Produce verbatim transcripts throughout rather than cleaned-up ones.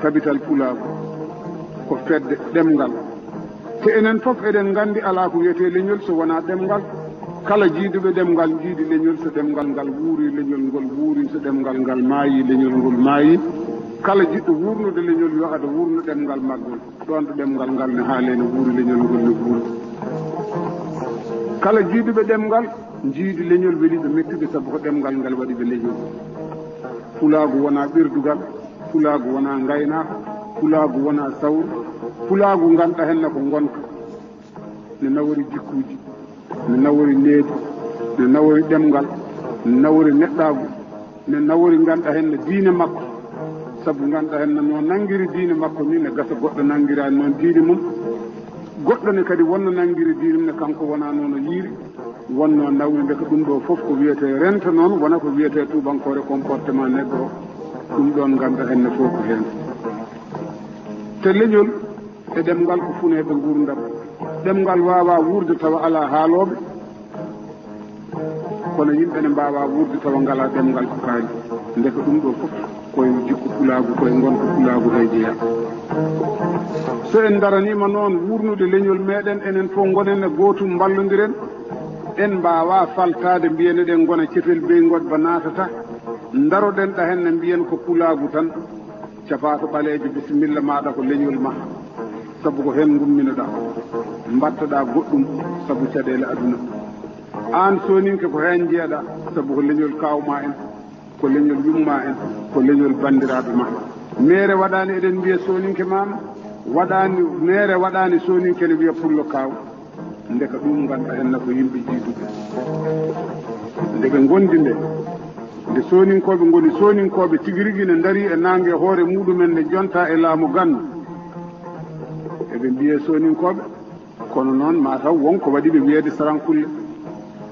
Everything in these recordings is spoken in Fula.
Tabital Pulaagu ko fedde ɗemngal. Te enen fof eɗen nganndi alaa ko wiyetee leñol so wonaa ɗemngal. Kala jiiduɓe ɗemngal njiidi leñol, so ɗemngal ngal wuuri, leñol ngol wuuri, so ɗemngal ngal maayi, leñol ngol maayi. Kala jiɗɗo wuurnude leñol yo ado wuurno ɗemngal maggol. Ɗoon ɗo ɗemngal ngal ne haalee, no wuuri leñol ngol, no wuuri. Kala jiiduɓe ɗemngal njiidi leñol, weli ɓe mettude, sabu ko ɗemngal ngal waɗi ɓe leñol. Pulaagu wonaa ɓerdugal, pulaagu wonaa ngaynaaka, pulaagu wonaa sawru, pulaagu nganɗa heen ko ngonka, ne nawori jikkuuji, ne nawori needi, ne nawori ɗemngal, ne nawori neɗɗaagu, ne nawori nganɗa heen diine makko, sabu nganɗa heen no nanngiri diine makko ni, ne gasa goɗɗo nanngiraani noon diine mum, goɗɗo ne kadi wonno nanngiri diine mum ne, kanko wonaa noon o yiiri. Wonnoo nawri, ndeke ɗum ɗo fof ko wiyetee rento noon, wona ko wiyetee tuubankoore comportement neɗɗo o. Ɗum ɗoon nganɗa heen ne fof ko heen. Te leñol e ɗemngal ko funeeɓe nguurndam. Ɗemngal waawaa wuurde tawa alaa haalooɓe, kono yimɓe ne mbaawaa wuurde tawa ngalaa ɗemngal ko kaali. Ndeke ɗum ɗo fof koye jikku pulaagu, koye ngonka pulaagu hay jeyaa. So en ndaraniima noon wuurnude leñol meeɗen, enen fof ngonen e gootum, mballondiren, en mbaawaa faltaade, mbiyen eɗen ngona cefel bey ngodba naatata, ndaroɗen ɗa heen ne mbiyen ko pulaagu tan, capaato ɓaleejo, bisimilla, maaɗa ko leñol ma, sabu ko heen ngumminoɗaa, mbaɗtoɗaa goɗɗum sabu caɗeele aduna. Aan sooninke ko heen njeyaɗaa, sabu ko leñol kaaw ma en, ko leñol yumma en, ko leñol banndiraaɓe ma. Meere waɗaani eɗen mbiya sooninke maama, waɗaani, meere waɗaani sooninke ne wiya pullo kaaw. Ndeka ɗum nganɗa heen na ko yimɓe jiiduɓe. Nde ɓe ngondi nde, nde sooninkooɓe ngoni sooninkooɓe tigi rigi, ne ndarii e naange hoore muɗumen, nde jontaa e laamu ganndo. Eɓe mbiyee sooninkooɓe, kono noon maa taw won ko waɗi ɓe wiyeede sarankulle.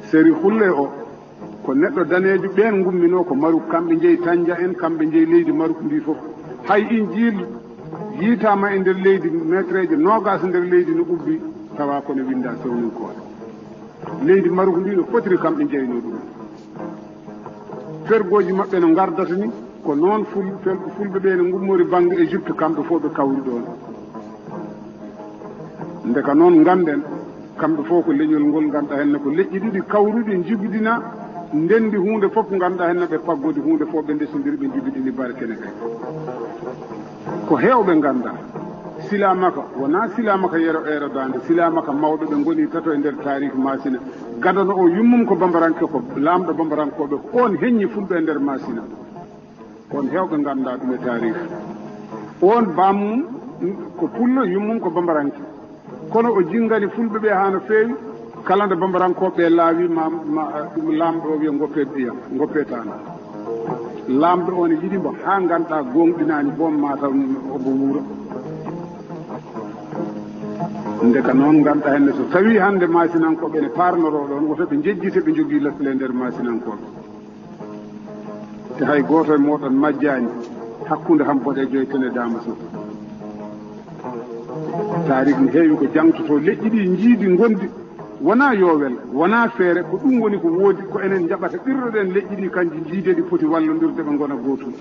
Seri Xulle o, ko neɗɗo daneejo, ɓeen ngumminoo ko Maruk, kamɓe njeyi Tanja en, kamɓe njeyi leydi Maruk ndi fof. Hay Injiil yiitaama e nder leydi, metreeje noogaas nder leydi no ubbi, tawa ko ne winnda sooninkoore. Leydi Maruk ndi no fotiri, kamɓe njeynoo ɗum. Fergooji maɓɓe no ngardata ni, ko noon ful-, fel-, fulɓe ɓe no ngummori bannge Égypte, kamɓe fof ɓe kawri ɗoon. Ndeka noon ngannden, kamɓe fof ko leñol ngol nganɗa heen ne ko leƴƴi ɗiɗi kawruɗi, njibidina, ndenndi huunde fof nganɗa heen ne ɓe paggodi huunde fof, ɓe ndesondiri, ɓe njibidini barke ne kay. Ko heewɓe nganndaa. Silaamaka, wonaa silaamaka yero eero daande, silaamaka mawɗo ɓe ngoni tato e nder taariik Maasina. Gadano o yummum ko Bambaranke, ko laamɗo Bambarankooɓe, ko oon heññi fulɓe e nder Maasina. Kono heewɓe nganndaa ɗum e taariik. Oon baammum ko pullo, yummum ko Bambaranke. Kono o jinngani fulɓe ɓe haa no feewi. Kala nde Bambarankooɓe ɓe laawi, ma, ma, ɗum laamɗo o wiya, "Ngoppee ɓiyam, ngoppee taanam." Laamɗo o ne yiɗi mbo haa nganndaa gooŋɗinaani boom, ma taw omo wuura. Ndeka noon nganndaa heen ne, so tawii hannde Maasinankooɓe ne paarnoroo ɗoon, woto ɓe njejjite, ɓe njogii lesle e nder Maasinankooɓe. Te hay gooto e mooɗon majjaani hakkunde ham boɗeejo e tene daama so. Taariik ne heewi ko jaŋtotoo leƴƴi ɗi, njiidi, ngondi. Wonaa yoowel, wonaa feere, ko ɗum woni ko woodi, ko enen njaɓata, ɓirroɗen leƴƴi ɗi, kanji njiide, ɗi poti wallondirde, ɓe ngona gootum.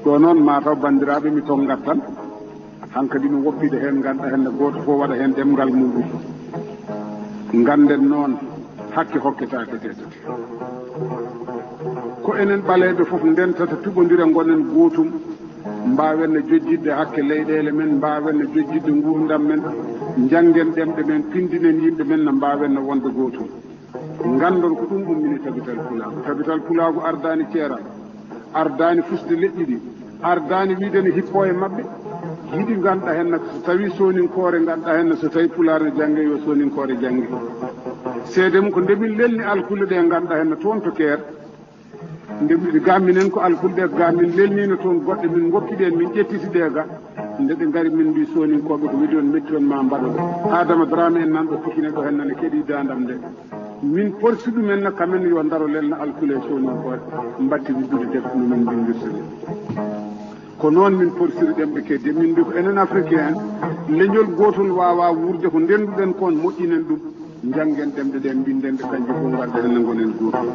Ɗo noon, maa taw, banndiraaɓe, mi tonngat tan. Hankadi mi woppida heen, ngannda heen ne gooto fof waɗa heen ɗemngal muɗum. Ngannden noon, hakke hokketaake te. Ko enen ɓaleeɓe fof ndentata, tuɓondira, ngonen gootum, mbaawen no jojjitde hakke leyɗeele men, mbaawen no jojjitde nguurndam men, njanngen ɗemɗe men, pinndinen yimɓe men no mbaawen no wonde gootum. Nganndon ko ɗum ummini Tabital Pulaagu. Tabital Pulaagu ardaani ceeral, ardaani fusde leƴƴi ɗi, ardaani wiide no hippo e maɓɓe. Yiɗi nganɗa heen nak, so tawii sooninkoore nganɗa heen, so tawii pulaar no jannge, yo sooninkoore jannge. Seede mum ko nde min lelni alkule ɗe nganɗa heen no toon to Keer. Nde mi-, ga minen ko alkule ɗe, ga min lelniino toon goɗɗe, min ngoppi ɗeen, min ƴettiti ɗe ga. Nde ɗe ngari, min mbi sooninkooɓe ko weli on, metti on, ma mbaɗon. Adama Dramé en nan ɗo Pikine ɗo heen nana keɗii daandam nde. Min porsi ɗumen na kamen yo ndaro lelna alkule e sooninkooɓe, mbatti wuddude defte no min mbindirta ni. Ko noon min porsiri ɗemɗe kedde. Min mbi ko enen Afrique en, leñol gootol waawaa wuurde, ko ndennduɗen kon moƴƴinen ɗum, njanngen ɗemɗe ɗen, mbinden ɗe, kanji fof ngarɗen heen ngonen gootum.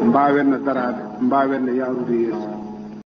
Mbaawen no daraade, mbaawen no yahrude yeeso.